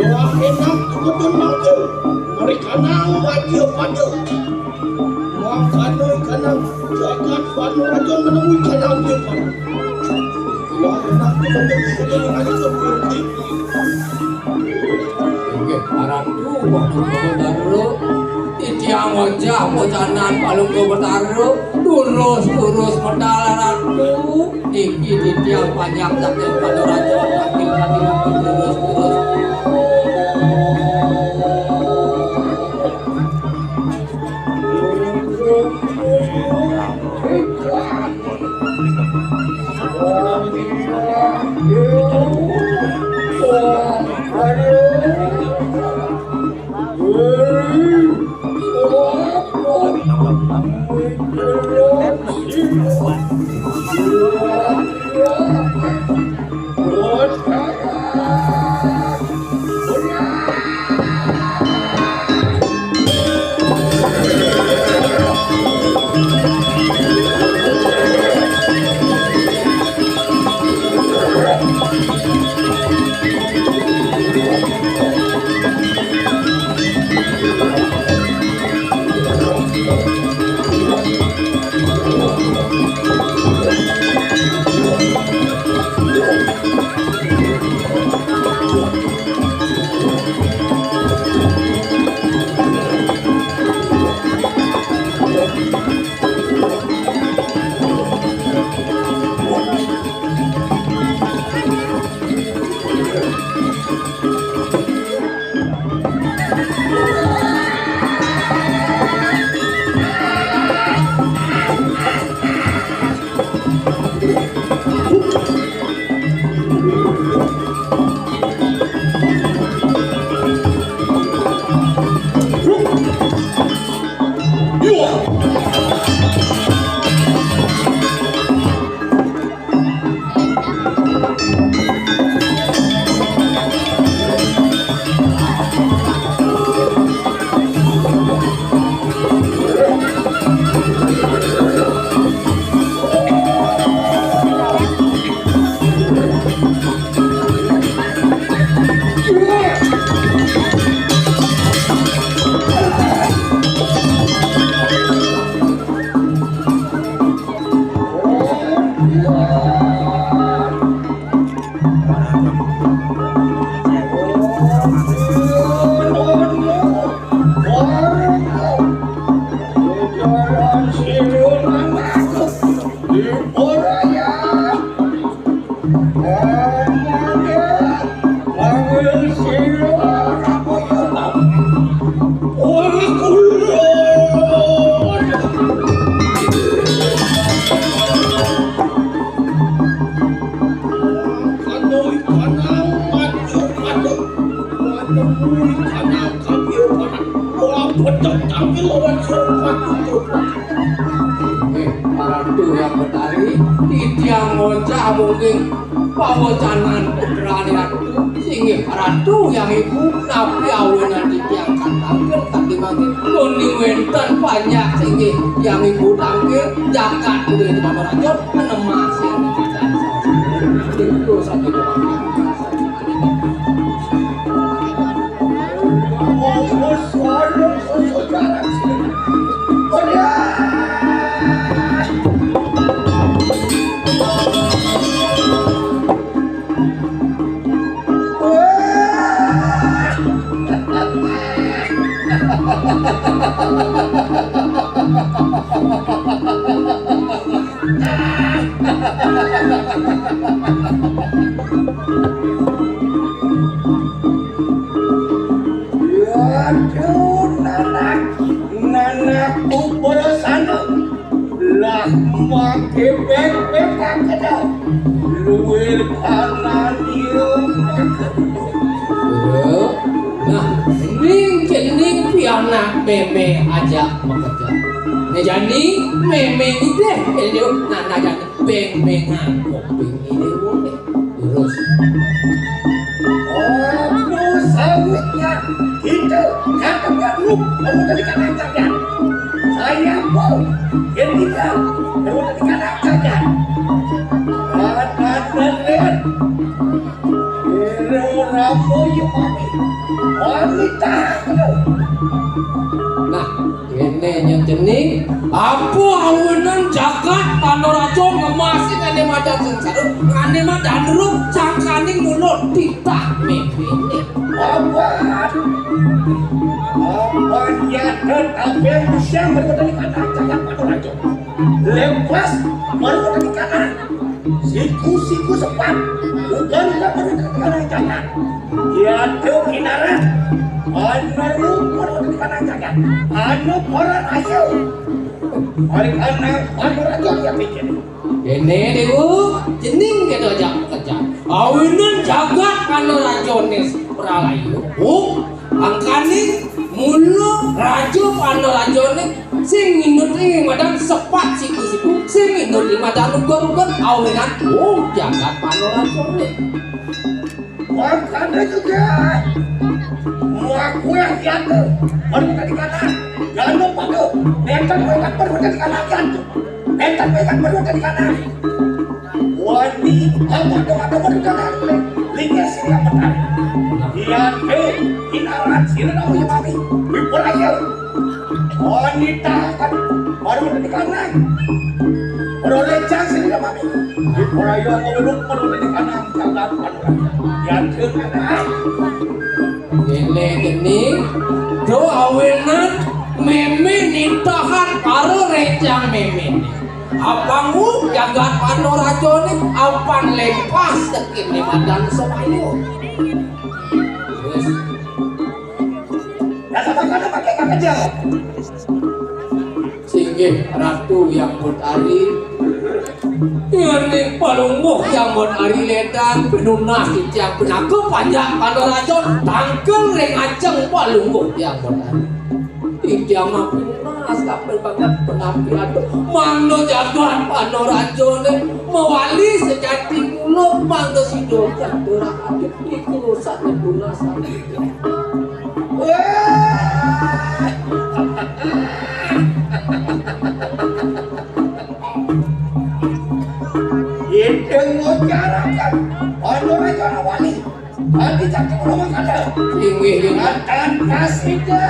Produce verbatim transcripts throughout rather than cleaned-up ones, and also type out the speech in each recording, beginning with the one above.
Wah, enak, kebetulan mangkil. Mereka nang wajib pada. Makanya kanang jagat Banuraja menemui kanang jagat. Wah, enak, kebetulan mangkil. Inggih, aran duwah Palungguh Baru. Titiang wajah bocanan Palungguh Baru. Lurus-lurus medal aran duwah. Niki titiang panjak saking Banuraja, saking saking lurus-lurus. Nggih, Ratu Hyang Betari, titiang ngocah mungkin pawecanan putrane Ratu. Inggih Ratu Hyang Ibu, napi awinan titiang katangkil kanti mangkin? Muni wénten panjak singgih Hyang Ibu tangkil, jagat kudu itu Bapak Raja, nemasin. Itu saja. Waduh, nanak, nanak kumpul sana. Lah, maké bek-bek akéh dah. Luir kanan ieu. Nah, ning cening pianak mémé ajak makerja. Nah, jani mémé idéh, nah, nah, jani beng-bengan kuping idéh boleh. Terus. Oh, sawitnya. Kita kata baru, baru tadi kata jajan. Saya mau. Dia tidak. Baru tadi kata jajan. Kata jajan. Ira ramu yuk mami. Wanita. Nah, kéné nya cening, apa awinan jagat Pandaraja ngemasin ané madan sengsara, ané madan ruh, sangkaning mulut titah méméné. Apa? Apa nyata tabéh siang baru tadi kata jagat Pandaraja. Lepas baru tadi kata. Siku-siku sepat, bukan tak perlu terkena jangan. Ya tuh kinaran, anu perlu terkena jangan. Anu para ayo. Mari anak anu raja ya pikir. Kéné Déwa, cening kéto ajak kerja. Awinan jagat Pandarajané pralayo. Oh, angkané mula raja Pandarajané sing nginut ing madan sepat siku-siku, sing nginut ing madan uger-uger, awinan, oh, jagat Pandarajané. Makana juga, muakuah jatuh, baru tadi kata, jangan lupa tuh, nenten mereka baru tadi kata jatuh, nenten mereka baru tadi kata. Wani, apa doa-doa di kanan? Lingga sila petang. Iya, eh, inaran sila namu ya mami. Wipuraya. Wani tahakan. Baru di kanan. Baru lencang sila mami. Wipuraya nguluk baru di kanan. Jangan panuran. Ya, jangan. Kéné geni, do awinan mémé nitahan para rencang mémé. Apang jagat Pandarajané, apang lempas tekin madan semayu. Terus. Dasar makanan pakai kakak jawab. Singgih Ratu Hyang Betari. Yén Palungguh Hyang Betari lédang pinunas titiang pinaka panjak Pandaraja tangkil ring ajeng Palungguh Hyang Betari. Titiang mah pinunas kapin banget penampi aduh. Mangda jagat Pandarajané mawali sejati mula mangda sida katurah ati iku sané tunas ati. Ida ngujaraken Pandaraja wali. Adi jati kula mangkada. Inggih, inggih. Matan kasida.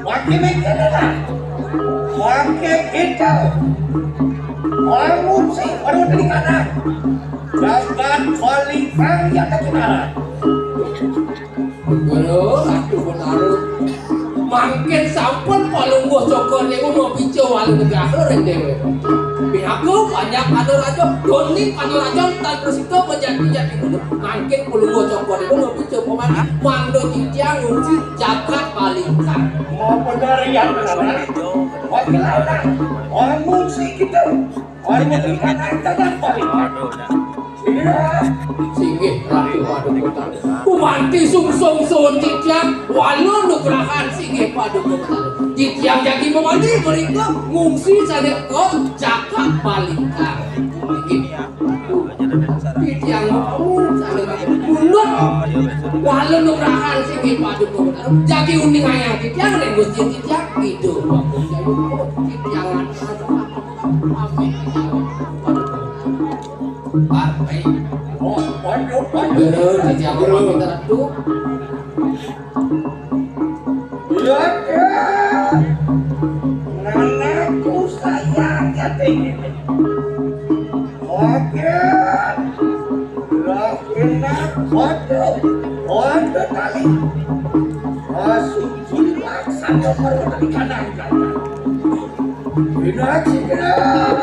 Wake mikir dah. Wake kita. Bangun sih, baru tadi kanan. Jagat Balingkang ya tadi kanan. Guru, Ratu Betara. Mangkin sampun Palungguh Cokor Dewa mapica wali negara ring déwék. Pinaka panjak Pandaraja, doni Pandaraja tan prasida menjadi-jadi guru. Mangkin Palungguh Cokor Dewa mapica pamani, mangda titiang ngungsi jagat Balingkang. Mau bener ya, bener. Wah, gila, wah, ngungsi kita. Singgih Ratu Paduka Betara. Gumanti sungsung suhun titiang, wala nugrahan singgih Paduka Betara. Titiang jagi mawali mrika ngungsi sané ka jagat Balingkang. Titiang mau sambil bunut. Walau nugrahan sing padu bunut. Jagi uning ayang titiang nek Gusti titiang itu. Titiang. Partai. Oh, waduh, waduh. Titiang mau kita tuh. Iya, iya. Nenekku sayang ya, Ting. Oke. Lah, enak. Waduh. Waduh, tali. Masuk jilat satu perut di kanan. Enak, enak.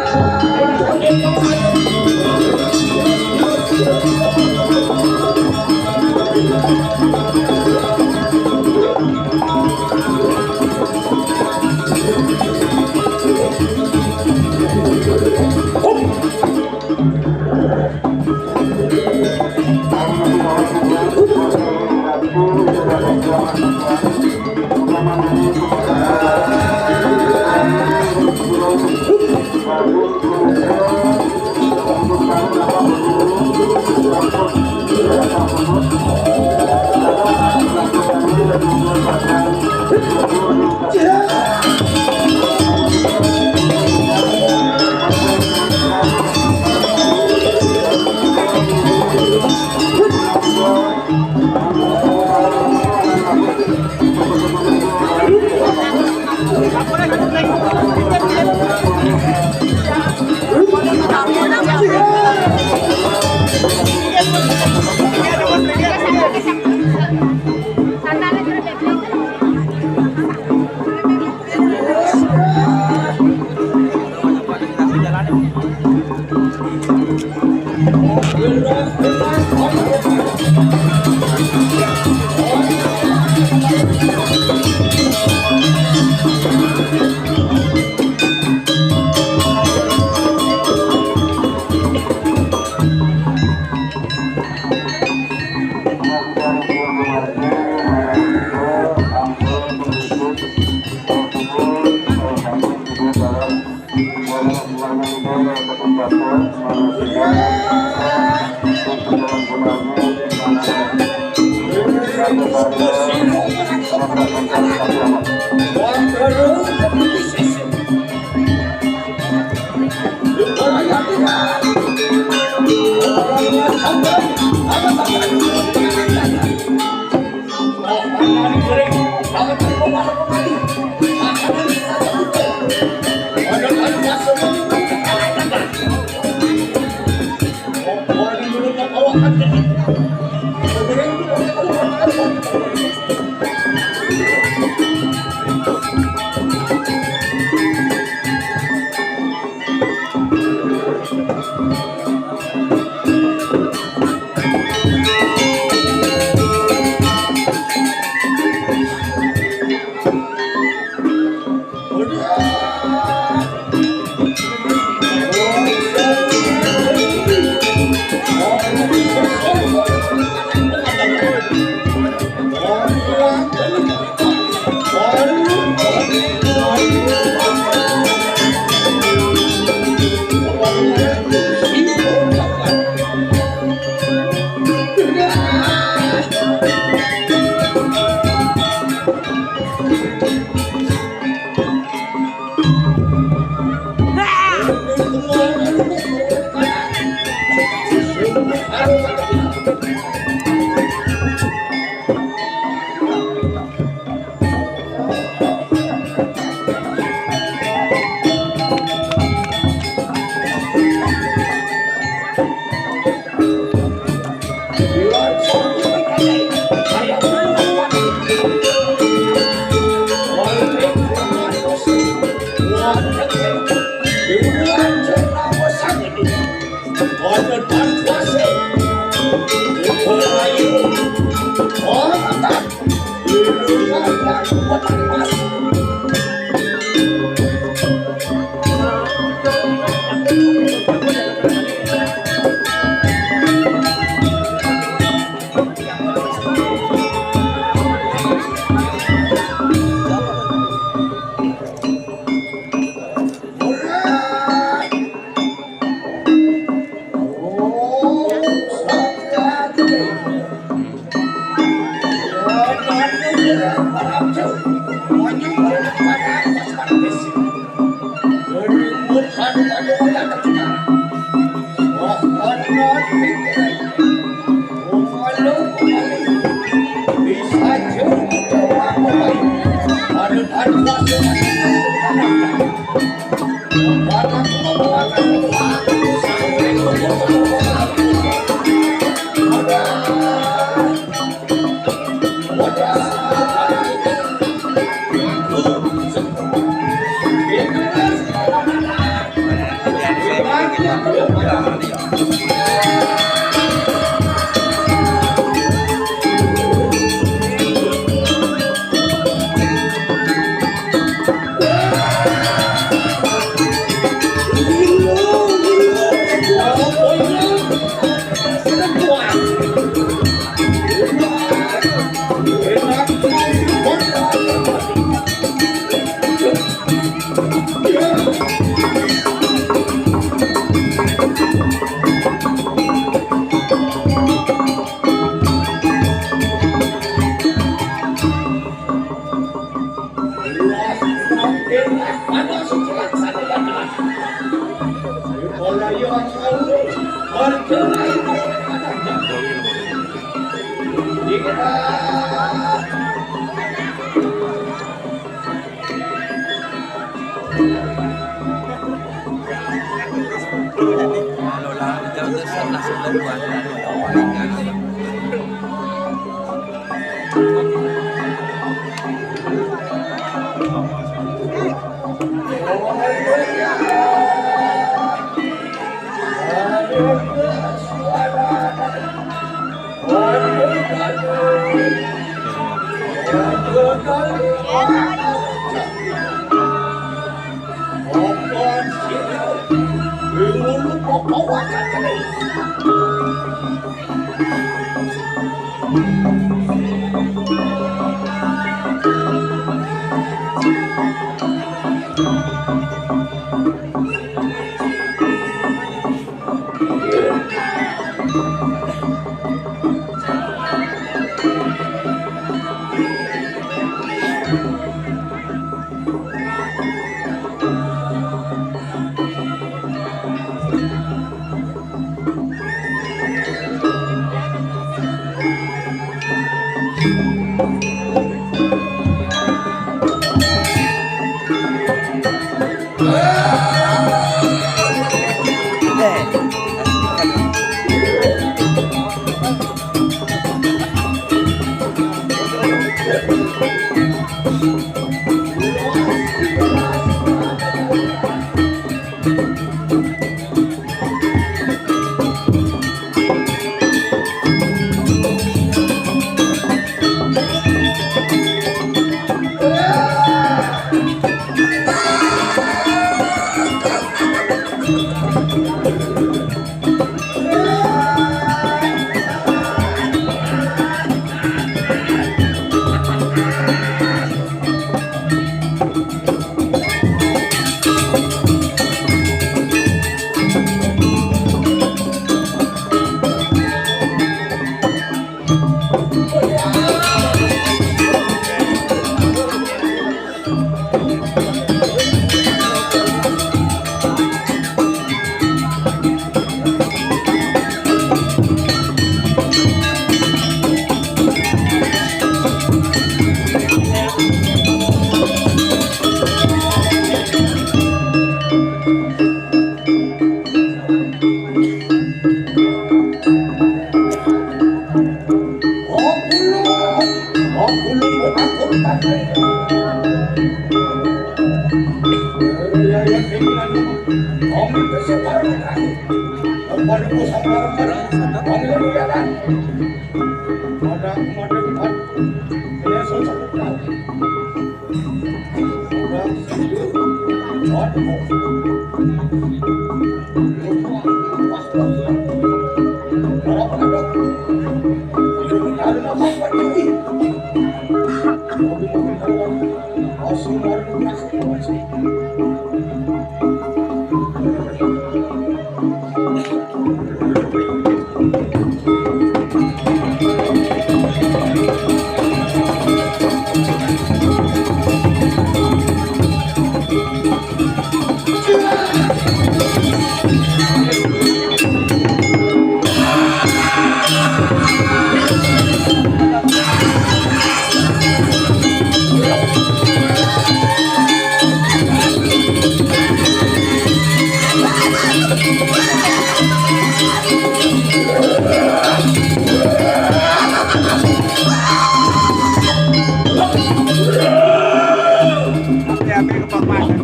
Mas,